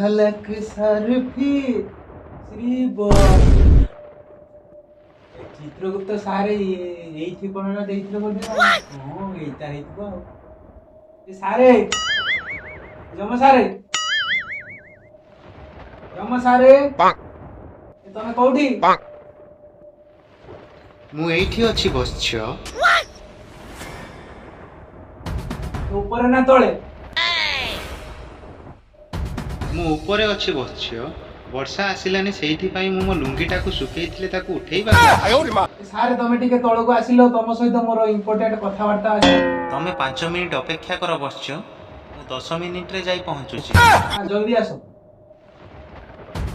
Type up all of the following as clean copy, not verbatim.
ଝଲକ ସରଫି ଶ୍ରୀ। ଚିତ୍ରଗୁପ୍ତ ସାରେ ଏଇ ଠିକଣାଟା ଦେଇଥିଲେ ବୋଧେ। ହଁ, ଏଇଟା ହେଇଥିବ। ଆଉ ଏ ସାରେ, ଯମ ସାରେ, ଯମ ସାରେ, ଏ ତମେ କୋଉଠି? ମୁଁ ଏଇଠି ଅଛି ବତ୍ସ। ଉପରେ ନା ତଳେ? ମୁଁ ଉପରେ ଅଛି ବତ୍ସ। ବର୍ଷା ଆସିଲାନି, ସେଇଥିପାଇଁ ମୁଁ ମୋ ଲୁଙ୍ଗିଟାକୁ ଶୁଖେଇଥିଲି, ତାକୁ ଉଠେଇବାକୁ। ଏ ସାରେ, ତମେ ଟିକେ ତଳକୁ ଆସିଲ, ତମ ସହିତ ମୋର ଇମ୍ପୋର୍ଟାଣ୍ଟ କଥାବାର୍ତ୍ତା ଅଛି। ତମେ 5 ମିନିଟ୍ ଅପେକ୍ଷା କର ବତ୍ସ, ମୁଁ 10 ମିନିଟରେ ଯାଇ ପହଞ୍ଚୁଛି। ଜଲ୍ଦି ଆସ।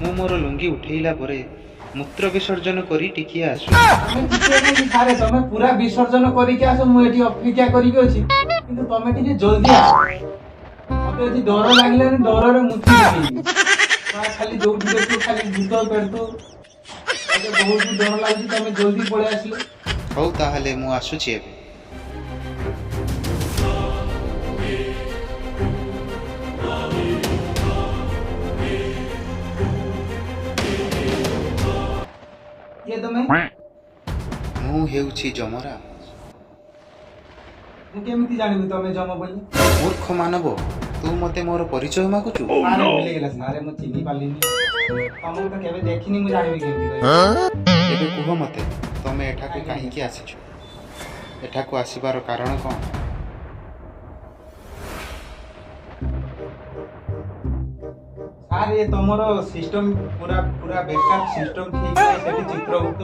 ମୁଁ ମୋର ଲୁଙ୍ଗି ଉଠେଇଲା ପରେ ମୂତ୍ର ବିସର୍ଜନ କରି ଟିକିଏ ଆସୁଛି। ତମେ ଟିକେ କାହିଁକି ସାରେ, ତମେ ପୁରା ବିସର୍ଜନ କରିକି ଆସ। ମୁଁ ଏଠି ଅପେକ୍ଷା କରିକି ଅଛି, କିନ୍ତୁ ତମେ ଟିକେ ଜଲ୍ଦି ଆସ। ମତେ ଏଠି ଡର ଲାଗିଲାନି, ଡରରେ ମୁତି ପକେଇବି। ଖାଲି ଯୋଉଠି ଦେଖିବ ଖାଲି ଭୂତ ପେଟ। ମତେ ବହୁତ ଡର ଲାଗୁଛି, ତମେ ଜଲ୍ଦି ପଳେଇ ଆସିଲେ। ହଉ, ତାହେଲେ ମୁଁ ଆସୁଛି ଏବେ। କିଏ ତମେ? ମୁଁ ହେଉଛି ଯମରାଜ। ମୁଁ କେମିତି ଜାଣିବି ତମେ ଯମ ବୋଲି? ମୂର୍ଖ ମାନବ, ତୁ ମତେ ମୋର ପରିଚୟ ମାଗୁଛୁ? ସାରେ, ଭୁଲିଗଲା ସାରେ, ମୁଁ ଚିହ୍ନି ପାରିଲିନି। ତମକୁ ତ କେବେ ଦେଖିନି, ମୁଁ ଜାଣିବି କେମିତି କହିବି? ଏବେ କୁହ ମତେ, ତମେ ଏଠାକୁ କାହିଁକି ଆସିଛ? ଏଠାକୁ ଆସିବାର କାରଣ କ'ଣ? ସାର୍, ଏ ତମର ସିଷ୍ଟମ ପୁରା ପୁରା ବେକାର ସିଷ୍ଟମ। ଠିକ ନାହିଁ। ସେଠି ଚିତ୍ରଗୁପ୍ତ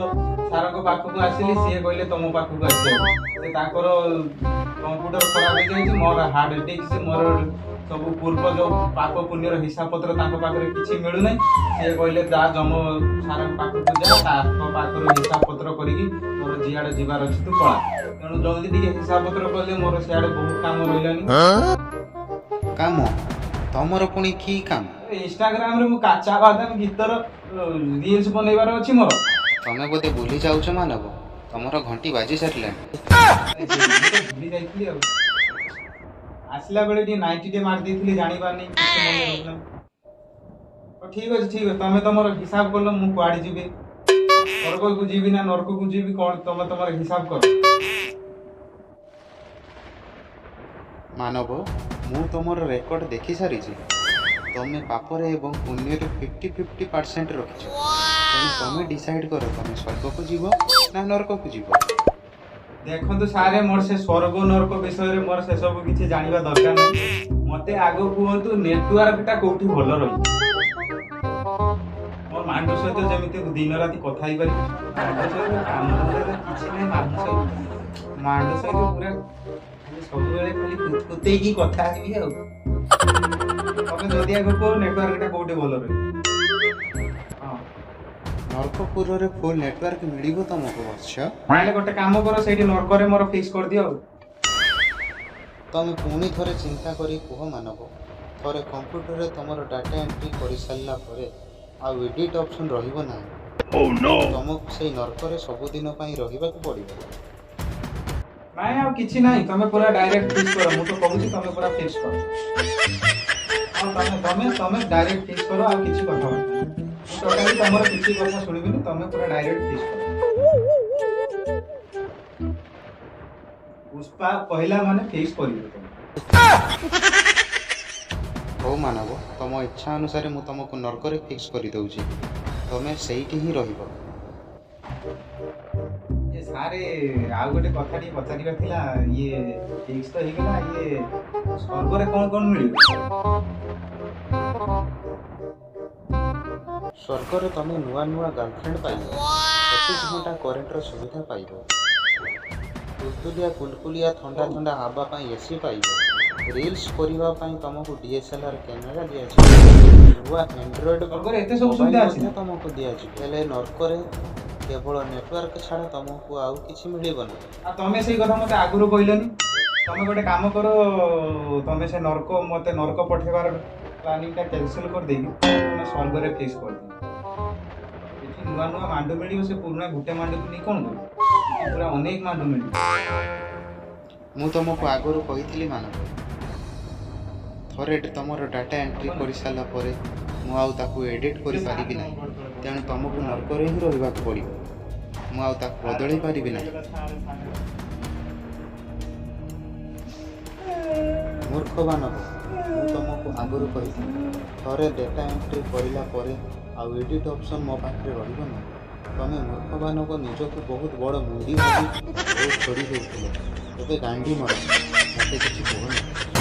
ସାରଙ୍କ ପାଖକୁ ଆସିଲି, ସିଏ କହିଲେ ତମ ପାଖକୁ ଆସିବାକୁ। ସେ ତାଙ୍କର କମ୍ପ୍ୟୁଟର ଖରାପ ହେଇଯାଇଛି, ମୋର ହାର୍ଡ ଡିସ୍କ, ମୋର ସବୁ ପୂର୍ବ ଯୋଉ ପାପ ପୁଣ୍ୟର ହିସାବ ପତ୍ର ତାଙ୍କ ପାଖରେ କିଛି ମିଳୁନାହିଁ। ସିଏ କହିଲେ ଯା, ଯମ ସାରଙ୍କ ପାଖକୁ ଯା, ତାଙ୍କ ପାଖରୁ ହିସାବ ପତ୍ର କରିକି ତୋର ଯିଆଡେ ଯିବାର ଅଛି ତୁ ପଳା। ତେଣୁ ଜଲ୍ଦି ଟିକେ ହିସାବ ପତ୍ର କଲେ, ମୋର ସିଆଡେ ବହୁତ କାମ ରହିଲାନି। କାମ? ତମର ପୁଣି କି କାମ? ଇନଷ୍ଟାଗ୍ରାମରେ ମୁଁ କାଚା ବାଦାମ ଗୀତର ରିଲ୍ସ ବନେଇବାର ଅଛି ମୋର। ତମେ ବୋଧେ ଭୁଲି ଯାଉଛ ମାନବ, ତମର ଘଣ୍ଟି ବାଜି ସାରିଲାଣି। ମୁଁ ତ ଭୁଲି ଯାଇଥିଲି। ଆଉ ଆସିଲା ବେଳେ ଟିକେ ନାଇଟି ଟିକେ ମାରି ଦେଇଥିଲି, ଜାଣିପାରୁନି, କିଛି ମନେ ରହୁନାହିଁ। ହଉ, ଠିକ ଅଛି, ଠିକ ଅଛି। ତମେ ତମର ହିସାବ କଲ, ମୁଁ କୁଆଡେ ଯିବି, ସ୍ୱର୍ଗକୁ ଯିବି ନା ନରକକୁ ଯିବି, କଣ ତମେ ତମର ହିସାବ କର। ମାନବ, ମୁଁ ତମର ରେକର୍ଡ ଦେଖି ସାରିଛି। ତମେ ପାପରେ ଏବଂ ପୁଣ୍ୟରେ 50-50% ରଖିଛ। ତେଣୁ ତମେ ଡିସାଇଡ୍ କର, ତମେ ସ୍ୱର୍ଗକୁ ଯିବ ନା ନରକକୁ ଯିବ? ଦେଖନ୍ତୁ ସାରେ, ମୋର ସେ ସ୍ୱର୍ଗ ନରକ ବିଷୟରେ ମୋର ସେସବୁ କିଛି ଜାଣିବା ଦରକାର ନାହିଁ। ମତେ ଆଗ କୁହନ୍ତୁ, ନେଟୱାର୍କ ଟା କୋଉଠି ଭଲ ରହିଛି, ମୋର ମାଣ୍ଡୁ ସହିତ ଯେମିତି ଦିନ ରାତି କଥା ହେଇପାରିବି। ମାଣ୍ଡୁ ସହିତ କାମ ଧନ୍ଦା ତ କିଛି ନାହିଁ, ମାଣ୍ଡୁ ସହିତ ପୁରା ଖାଲି ସବୁବେଳେ ଖାଲି କୁତକୁତେଇକି କଥା ହେବି। ଆଉ ତମେ ଯଦି ଆଗ କୁହ, ନେଟୱାର୍କ ଟା କୋଉଠି ଭଲ ରହିବ? ହଁ। ନରକପୁରରେ ଫୁଲ୍ ନେଟୱାର୍କ ମିଳିବ ତମକୁ ବତ୍ସ। ତାହେଲେ ଗୋଟେ କାମ କର, ସେଇଠି ନରକରେ ମୋର ଫିକ୍ସ କରିଦିଅ ଆଉ। ତମେ ପୁଣି ଥରେ ଚିନ୍ତା କରି କୁହ ମାନବ। ଥରେ କମ୍ପ୍ୟୁଟରରେ ତମର ଡାଟା ଏଣ୍ଟ୍ରି କରିସାରିଲା ପରେ ଆଉ ଏଡିଟ୍ ଅପସନ୍ ରହିବ ନାହିଁ। ତମକୁ ସେଇ ନର୍କରେ ସବୁଦିନ ପାଇଁ ରହିବାକୁ ପଡ଼ିବ। ନାଇଁ, ଆଉ କିଛି ନାହିଁ। ତମେ ପୁରା ଡାଇରେକ୍ଟ ଫିକ୍ସ କର। ମୁଁ ତ କହୁଛି, ତମେ ପୁରା ଫିକ୍ସ କର। ହଁ, ତମେ ତମେ ତମେ ଡାଇରେକ୍ଟ ଫିକ୍ସ କର। ଆଉ କିଛି କଥାବାର୍ତ୍ତା ନାହିଁ। ମୁଁ ଟୋଟାଲି ତମର କିଛି କଥା ଶୁଣିବିନି। ତମେ ପୁରା ଡାଇରେକ୍ଟ ଫିକ୍ସ କର। ପୁଷ୍ପା କହିଲା ମାନେ ଫିକ୍ସ କରିବ ତମେ। ହଉ ମାନବ, ତମ ଇଚ୍ଛା ଅନୁସାରେ ମୁଁ ତମକୁ ନର୍କରେ ଫିକ୍ସ କରିଦେଉଛି। ତମେ ସେଇଠି ହିଁ ରହିବ। ଏ ସାରେ, ଆଉ ଗୋଟେ କଥା ଟିକେ ପଚାରିବାର ଥିଲା। ଇଏ ଫିକ୍ସ ତ ହେଇଗଲା, ଇଏ ସ୍ୱର୍ଗରେ କଣ କଣ ମିଳିବ? ସ୍ୱର୍ଗରେ ତମେ ନୂଆ ନୂଆ ଗାର୍ଲଫ୍ରେଣ୍ଡ ପାଇବ, 24 ଘଣ୍ଟା କରେଣ୍ଟର ସୁବିଧା ପାଇବ, ତୁଲତୁଲିଆ କୁଲକୁଲିଆ ଥଣ୍ଡା ଥଣ୍ଡା ହାବା ପାଇଁ ଏସି ପାଇବ, ରିଲ୍ସ କରିବା ପାଇଁ ତମକୁ ଡିଏସ୍ଏଲ୍ଆର୍ କ୍ୟାମେରା ଦିଆଯିବ, ନୂଆ ଆଣ୍ଡ୍ରଏଡ୍ ସ୍ୱର୍ଗରେ ଏତେ ସବୁ ମୋବାଇଲ ସୁବିଧା ଅଛି ମଧ୍ୟ ନା? ତମକୁ ଦିଆଯିବ। ହେଲେ ନର୍କରେ କେବଳ ନେଟୱାର୍କ ଛଡ଼ା ତମକୁ ଆଉ କିଛି ମିଳିବ ନାହିଁ। ଆଉ ତମେ ସେଇ କଥା ମତେ ଆଗରୁ କହିଲନି? ତମେ ଗୋଟେ କାମ କର, ତମେ ସେ ନର୍କ, ମତେ ନର୍କ ପଠେଇବାର ପ୍ଲାନିଂ ଟା କ୍ୟାନସେଲ କରିଦେଇକି ତମେ ସ୍ୱର୍ଗରେ ଫିକ୍ସ କରିଦିଅ। ଏଠି ନୂଆ ନୂଆ ମାଣ୍ଡୁ ମିଳିବ। ସେ ପୁରୁଣା ଗୋଟେ ମାଣ୍ଡୁକୁ ନେଇ କଣ କରିବ? ଏଠି ପୁରା ଅନେକ ମାଣ୍ଡୁ ମିଳିବ। ମୁଁ ତମକୁ ଆଗରୁ କହିଥିଲି ମାନବ, ଥରେ ତମର ଡାଟା ଏଣ୍ଟ୍ରି କରିସାରିଲା ପରେ ମୁଁ ଆଉ ତାକୁ ଏଡ଼ିଟ୍ କରିପାରିବି ନାହିଁ। ତେଣୁ ତମକୁ ନର୍କରେ ହିଁ ରହିବାକୁ ପଡ଼ିବ। ମୁଁ ଆଉ ତାକୁ ବଦଳେଇ ପାରିବି ନାହିଁ। ମୂର୍ଖ ମାନବ, ମୁଁ ତମକୁ ଆଗରୁ କହିଥିଲି, ଥରେ ଡାଟା ଏଣ୍ଟ୍ରି କରିଲା ପରେ ଆଉ ଏଡ଼ିଟ୍ ଅପସନ୍ ମୋ ପାଖରେ ରହିବ ନାହିଁ। ତମେ ମୂର୍ଖ ମାନବ ନିଜକୁ ବହୁତ ବଡ଼ ମୁଣ୍ଡି ଭାବି ବହୁତ ଛୋଡ଼ି ହେଉଥିଲ। ଏବେ ଗାଣ୍ଡି ମର, ମୋତେ କିଛି କୁହନି।